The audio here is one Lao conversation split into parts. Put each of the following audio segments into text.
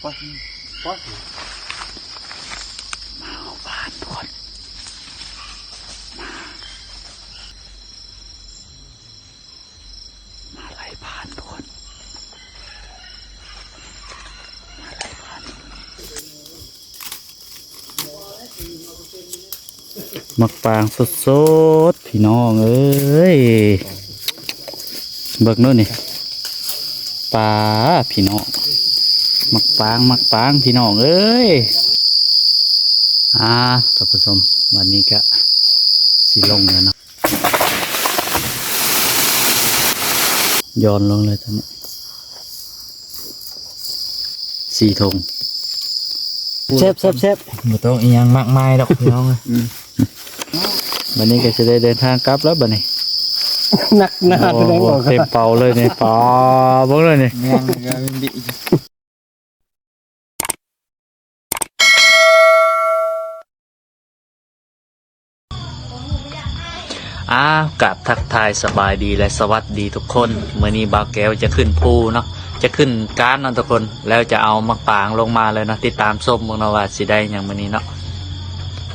ປັດ ປັດ ມາເອົາປານ ທຸກຄົນ ມາ ມາໄລ່ປານ ທຸກຄົນ ມາໄລ່ປານ. ໝາກປາງສົດໆ ພີ່ນ້ອງເອີຍ ເບິ່ງໂລດນີ້ ປາ ພີ່ນ້ອງ ໝາກປາງ ໝາກປາງ ພີ່ນ້ອງເອີຍ. ອ່າ ທ່ານຜູ້ຊົມ ບາດນີ້ກະຊິລົງແລ້ວເນາະ ຢ່ອນລົງເລີຍຕອນນີ້ ສີ່ຖົງ ແຊບໆໆ ບໍ່ຕ້ອງອີ່ຫຍັງມາກມາຍດອກ ພີ່ນ້ອງເອີຍ. ອືມ ບັດນີ້ກໍຊິໄດ້ເດີນທາງກັບແລ້ວບັດນີ້ ໜັກໜາ ໂອ້ ເຕັມເປົາເລີຍນີ້ ປາ ເບິ່ງເລີຍນີ້ ແມ່ນ ອ້າວ ກາບທັກທາຍສະບາຍດີ ແລະ ສະຫວັດດີທຸກຄົນ. ມື້ນີ້ບ່າວແກ້ວຈະຂຶ້ນພູເນາະ ຈະຂຶ້ນການເນາະທຸກຄົນ ແລ້ວຈະເອົາໝາກປາງລົງມາເລີຍເນາະ. ຕິດຕາມຊົມເບິ່ງເນາະວ່າຊິໄດ້ຫຍັງມື້ນີ້ເນາະ.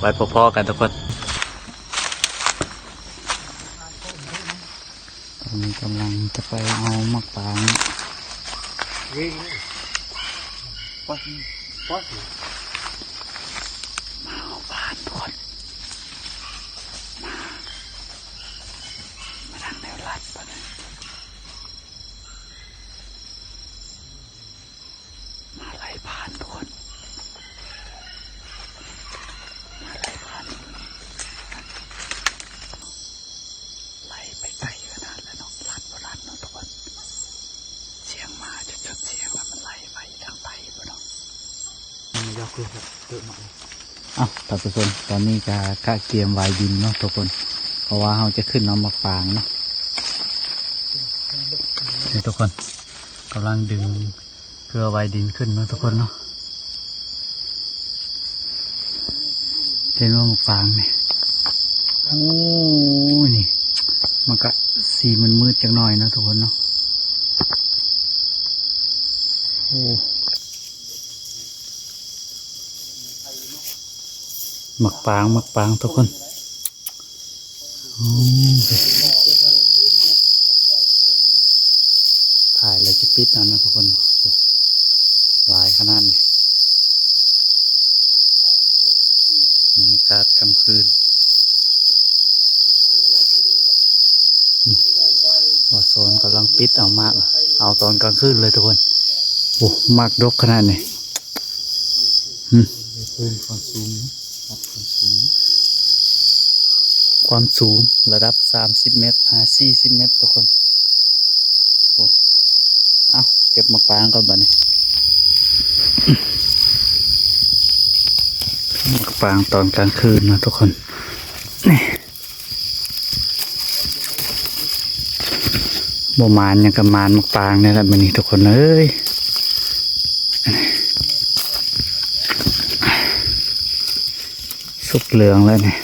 ໄວ້ພໍ້ໆກັນທຸກຄົນ. ຕອນນີ້ກຳລັງຈະໄປເອົາໝາກປາງ ມາເອົາປານ ທຸກຄົນ ມາ ມາທາງແນວລັດ ບາດນີ້ ມາໄລ່ປານ ທຸກຄົນ ມາໄລ່ປານ ໄລ່ໄປໄກຂະໜາດແລ້ວເນາະ ລັດບໍ່ທັນເນາະທຸກຄົນ. ສຽງໝາຈົນ ຈົນສຽງແລ້ວ ມັນໄລ່ໄປທາງໃຕ້ພຸ້ນເນາະ. ເອົາ ທ່ານຜູ້ຊົມ ຕອນນີ້ກະກະກຽມວາຍດິນເນາະທຸກຄົນ ເພາະວ່າເຮົາຈະຂຶ້ນເອົາໝາກປາງເນາະ. ນີ້ທຸກຄົນ ກຳລັງດຶງ ເພື່ອໄວດິນຂຶ້ນເນາະທຸກຄົນເນາະ. ເຫັນບໍ່ໝາກປາງນີ້ ໂອ້ ນີ້ ມັນກະສີມືດໆ ຈັກໜ້ອຍເນາະທຸກຄົນເນາະ. ໂອ້ ໝາກປາງ ໝາກປາງທຸກຄົນ. ອືມ ຖ່າຍແລ້ວຈະປິດເອົາເນາະທຸກຄົນ. ໂອ້ ຫຼາຍຂະໜາດນີ້ ບັນຍາກາດຄ່ຳຄືນ. ນີ້ ບ່າວສອນກຳລັງປິດເອົາໝາກ ເອົາຕອນກາງຄືນເລີຍທຸກຄົນ. ໂອ້ ໝາກດົກຂະໜາດນີ້. ອືມ ຄວາມສູງ ຄວາມສູງ ຄວາມສູງລະດັບສາມສິບແມັດຫາສີ່ສິບແມັດທຸກຄົນ. ໂອ້ ເອົາ ເກັບໝາກປາງກ່ອນບັດນີ້. ໝາກປາງຕອນກາງຄືນເນາະທຸກຄົນ ນີ້. ບໍ່ໝານຫຍັງກະໝານໝາກປາງນີ້ແຫຼະມື້ນີ້ທຸກຄົນເອີຍ. ສຸກເຫຼືອງແລ້ວນີ້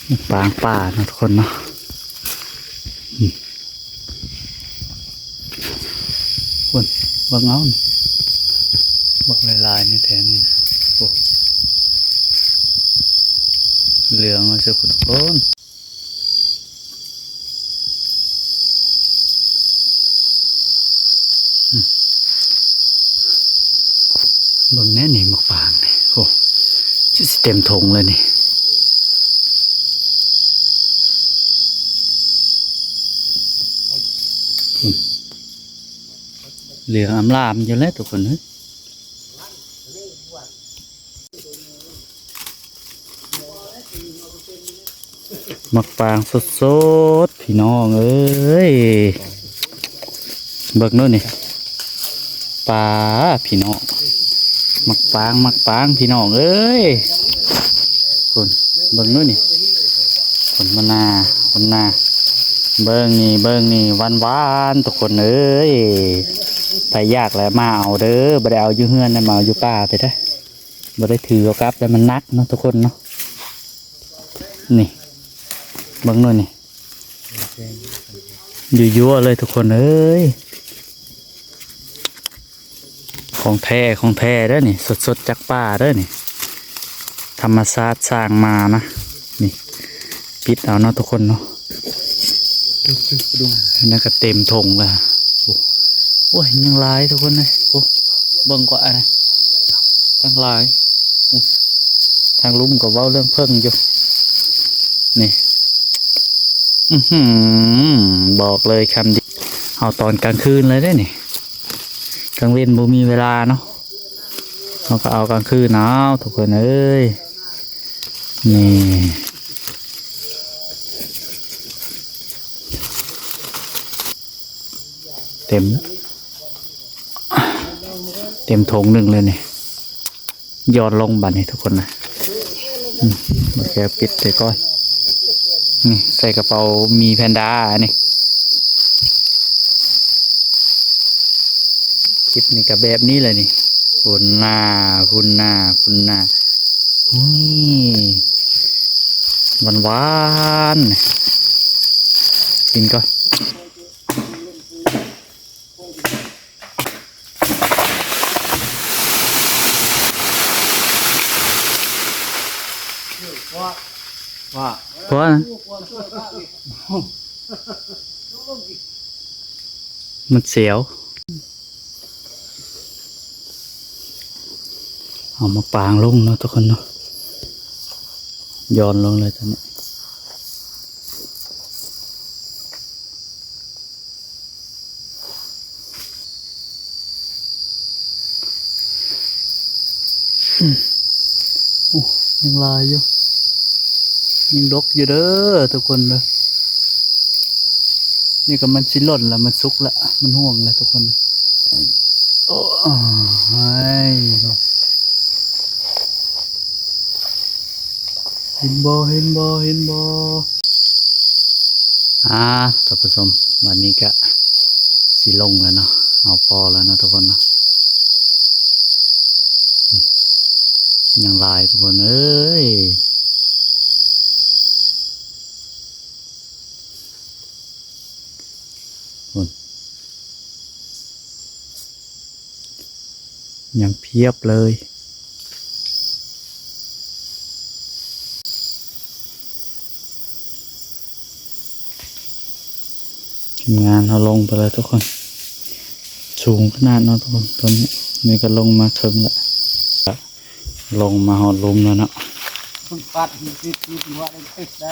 ໝາກປາງປ່າເນາະທຸກຄົນເນາະ. ພຸ້ນ ເບິ່ງເອົານີ້ ບັກຫຼາຍໆ ນີ້ແຖວນີ້ນະ. ໂອ້ ເຫຼືອງວ່າຊັ້ນທຸກຄົນ. ເບິ່ງແນ່ນີ້ໝາກປາງນີ້ ໂອ້ ຊິເຕັມຖົງເລີຍນີ້. ອືມ ເຫຼືອງອຳລາມຢູ່ແລ້ວທຸກຄົນເອີຍ. ໝາກປາງສົດໆ ພີ່ນ້ອງເອີຍ ເບິ່ງໂລດນີ້ ປາ ພີ່ນ້ອງ ໝາກປາງ ໝາກປາງ ພີ່ນ້ອງເອີຍ. ພຸ້ນ ເບິ່ງໂລດນີ້ ພຸ້ນ ມັນໜ້າ ພຸ້ນໜ້າ ເບິ່ງນີ້ ເບິ່ງນີ້ ຫວານໆ ທຸກຄົນເອີຍ. ໃຜຢາກແລ້ວມາເອົາເດີ ບໍ່ໄດ້ເອົາຢູ່ເຮືອນນະ ມາເອົາຢູ່ປ່າໄປເດີ. ບໍ່ໄດ້ຖືເອົາກັບ ແຕ່ມັນໜັກເນາະທຸກຄົນເນາະ. ນີ້ ເບິ່ງໂລດນີ້ ຍົວໆ ເລີຍທຸກຄົນເອີຍ. ຂອງແທ້ ຂອງແທ້ເດີ້ນີ້ ສົດໆຈາກປ່າເດີ້ນີ້ ທຳມະຊາດສ້າງມານະ. ນີ້ ປິດເອົາເນາະທຸກຄົນເນາະ. ອັນນັ້ນກໍເຕັມຖົງແລ້ວ. ໂອ້ ໂອ້ຍ ຍັງຫຼາຍທຸກຄົນເອີຍ. ໂອ້ ເບິ່ງກວ່າອັນນັ້ນ ຕັ້ງຫຼາຍ. ໂອ້ ທາງລຸ່ມກໍເວົ້າເລື່ອງເຜິ້ງຢູ່. ນີ້ ອືຫື ບອກເລີຍຄຳດຽວ ເອົາຕອນກາງຄືນເລີຍເດ້ນີ້. ກາງເວັນບໍ່ມີເວລາເນາະ ເຮົາກໍເອົາກາງຄືນເອົາທຸກຄົນເອີຍ. ນີ້ ເຕັມ ເຕັມຖົງໜຶ່ງເລີຍນີ້. ຢ່ອນລົງບາດນີ້ທຸກຄົນນະ. ອືມ ບໍ່ແກ້ວປິດໄວ້ກ່ອນ. ນີ້ ໃສ່ກະເປົາໝີ່ແພນດານີ້. ຄລິບນີ້ກໍແບບນີ້ແຫຼະນີ້. ພຸ້ນນາ ພຸ້ນນາ ພຸ້ນນາ. ໂອ້ຍ ຫວານໆ ກິນກ່ອນ. ພໍນະ ມັນສຽວ. ເອົາໝາກປາງລົງເນາະທຸກຄົນເນາະ ຢ່ອນລົງເລີຍຕອນນີ້. ອືມ ໂອ້ ຍັງຫຼາຍຢູ່ ຍັງດົກຢູ່ເດີທຸກຄົນເດີ. ນີ້ກໍມັນຊິຫຼົ່ນລະ ມັນສຸກລະ ມັນຮ່ວງລະທຸກຄົນ. ໂອ້ຍ ເຫັນບໍ່ ເຫັນບໍ່ ເຫັນບໍ່? ອ່າ ທ່ານຜູ້ຊົມ ບາດນີ້ກະຊິລົງແລ້ວເນາະ ເອົາພໍແລ້ວເນາະທຸກຄົນເນາະ. ນີ້ ຍັງຫຼາຍທຸກຄົນເອີຍ. ພຸ້ນ ຍັງພຽບເລີຍ. ທີມງານເຮົາລົງໄປແລ້ວທຸກຄົນ ສູງຂະໜາດເນາະທຸກຄົນ. ຕອນນີ້ ນີ້ກໍລົງມາເຄິ່ງແລ້ວ ລົງມາຮອດລຸ່ມແລ້ວເນາະ. ປາດ ຕິດ ຕິດ ຫົວໄດ້ຕິດໄດ້.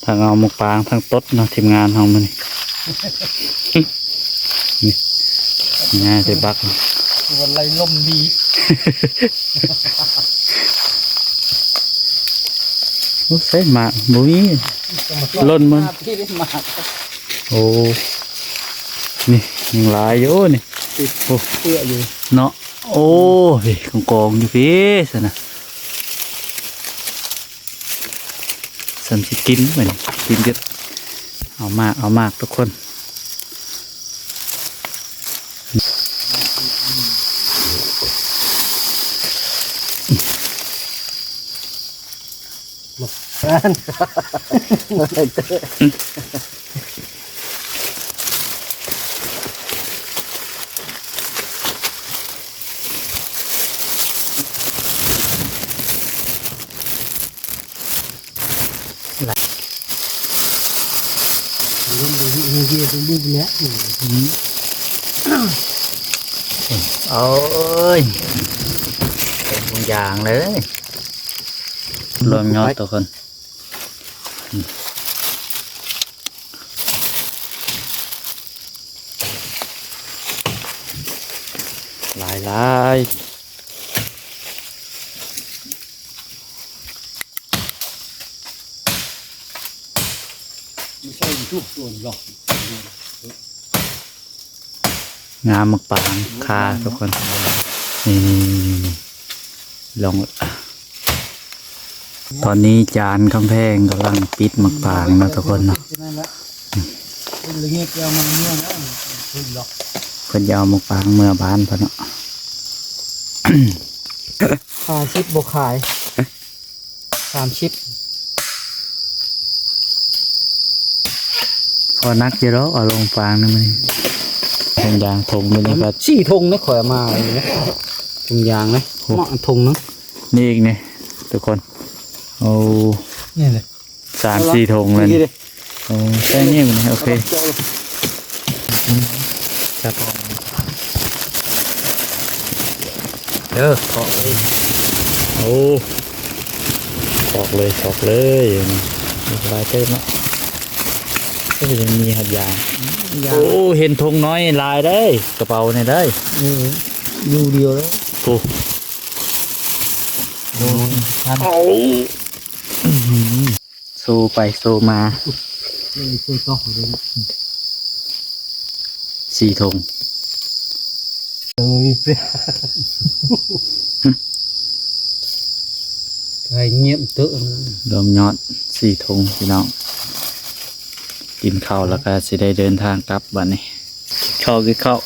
ທັງເອົາໝາກປາງທັງຕົດເນາະ ທີມງານເຮົາມື້ນີ້. ນີ້ ງ່າຍແຕ່ບັກ ຄືວ່າໄລ່ລົມດີ. ໂອ້ ໃສ່ໝາກບໍ່ມີ ຫຼົ່ນມັນ. ໂອ້ ນີ້ຍັງຫຼາຍຢູ່ນີ້. ໂອ້ ເປືອຢູ່ເນາະ. ໂອ້ ກອງໆຢູ່ພີ້ຊັ້ນນະ. ຊັ້ນຊິກິນບັດນີ້ ກິນເບິດ ເອົາໝາກ ເອົາໝາກທຸກຄົນ. ອືມ ໂອ້ຍ ເປັນຫ່ວງຢາງເລີຍ ລວມຍອດທຸກຄົນ. ຫຼາຍໆ. ງາມໝາກປາງຄາທຸກຄົນ ນີ້ໆໆ ລອງ ຕອນນີ້ຈານຄຳແພງກຳລັງປິດໝາກປາງເນາະທຸກຄົນເນາະ. ເພິ່ນຈະເອົາໝາກປາງເມືອບ້ານເພິ່ນເນາະ. ຫ້າສິບບໍ່ຂາຍ ສາມສິບ ພໍໜັກຢູ່ດອກ ເອົາລົງປາງນຳມື້ນີ້. ຖົງຢາງຖົງນີ້ກໍ ສີ່ຖົງເດ້ ຂ້ອຍເອົາມານີ້ນະ ຖົງຢາງນະ ໂອ້ ເນາະ ຖົງໜຶ່ງ ນີ້ອີກນີ້ທຸກຄົນ ໂອ້ ນີ້ເດ້ ສາມສີ່ຖົງເລີຍ ນີ້ເດ້ ໂອ້ ໃສ່ນີ້ມັນ ໂອເຄ ຈັບ ເດີ ເກາະເລີຍ ໂອ້ ເກາະເລີຍ ເກາະເລີຍ ນີ້ສະບາຍເຕີບເນາະ ໂອ້ຍ ຍັງມີຫາດຢາງ ຢາງ ໂອ້ ເຫັນຖົງນ້ອຍຫຼາຍເດ້ ກະເປົານີ້ເດ້ ເອີ ຢູ່ດຽວເລີຍ ໂອ້ ໂອ້ຍ ໂອ້ ໂຊໄປໂຊມາ ເອີ ໂຊຕໍ່ເລີຍ ສີ່ຖົງ ເອີ ມີເປ ໄປງຽບເຕີ ລວມຍອດສີ່ຖົງພີ່ນ້ອງ ກິນເຂົ້າແລ້ວກໍຊິໄດ້ເດີນທາງກັບບັດນີ້ ເຂົ້າຄືເຂົ້າ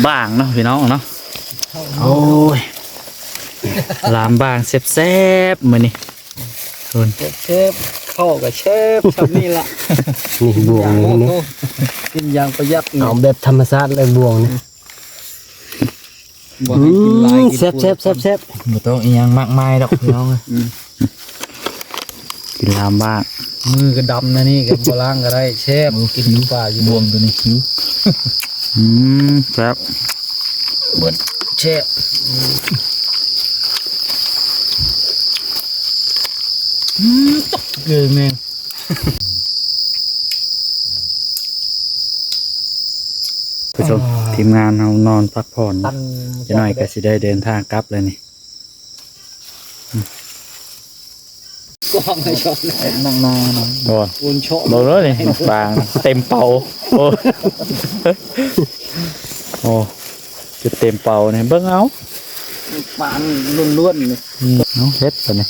ບ້າງເນາະພີ່ນ້ອງເນາະ ໂອ້ຍ ລາມບ້າງແຊບໆ ມື້ນີ້ ເພິ່ນ ແຊບໆ ເຂົ້າກໍແຊບຊ່ຳນີ້ລະ ນີ້ບ່ວງນີ້ ກິນຢ່າງປະຢັດ ເອົາແບບທຳມະຊາດເລີຍບ່ວງນີ້ ບໍ່ໃຫ້ກິນຫຼາຍ ອືມ ກິນ ແຊບໆ ບໍ່ຕ້ອງອີ່ຫຍັງມາກມາຍດອກພີ່ນ້ອງເອີຍ ອືມ ກິນລາມບ້າງ ມືກໍດຳນະ ນີ້ກໍບໍ່ລ້າງກໍໄດ້ ແຊບ ໂອ້ ກິນຢູ່ປ່າຢູ່ ບ່ວງໂຕນີ້ຫິວ ອືມ ແຊບ ເບິດ ແຊບ ອືມ ເກີແມ່ງ ຜູ້ຊົມ ອ່າ ທີມງານເຮົານອນພັກຜ່ອນ ຈັກໜ້ອຍກໍຊິໄດ້ເດີນທາງກັບແລ້ວນີ້ ກອງໃຫ້ຊອນ ນັກນານະ ໂອ້ຍ ໂອນເຊາະ ເບິ່ງເດີນີ້ ບາງເຕັມເປົາ ໂອ້ ໂອ້ ຈົນເຕັມເປົານີ້ ເບິ່ງເອົາ ປານລ້ວນໆ ນີ້ ອືມ ເອົາເຮັດບັດນີ້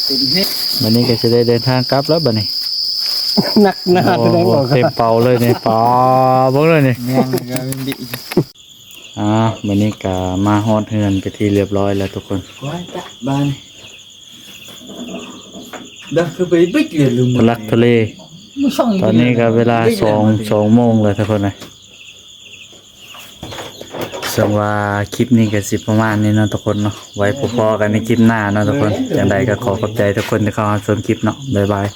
ເຕັມເຮັດ ບັດນີ້ກໍຊິໄດ້ເດີນທາງກັບແລ້ວບັດນີ້ ນັກໜາ ໂອ້ ເຕັມເປົາເລີຍນີ້ ປາ ເບິ່ງເລີຍນີ້ ແມ່ນ ອ່າ ບັດນີ້ກໍມາຮອດເຮືອນເປັນທີ່ຮຽບຮ້ອຍແລ້ວທຸກຄົນ ວ້າຍ ຕະບານ ດັກຄືໄປບິກເລີຍ ລຸມ ທຸລັກທຸເລ ຕອນນີ້ກໍເວລາສອງ ສອງໂມງແລ້ວທຸກຄົນເອີຍ ເຊິ່ງວ່າຄລິບນີ້ກໍຊິປະມານນີ້ເນາະທຸກຄົນເນາະ ໄວ້ພົບພໍ້ກັນໃນຄລິບໜ້າເນາະທຸກຄົນ ຈັ່ງໃດກໍຂໍຂອບໃຈທຸກຄົນທີ່ເຂົ້າມາຊົມຄລິບເນາະ ບາຍບາຍ.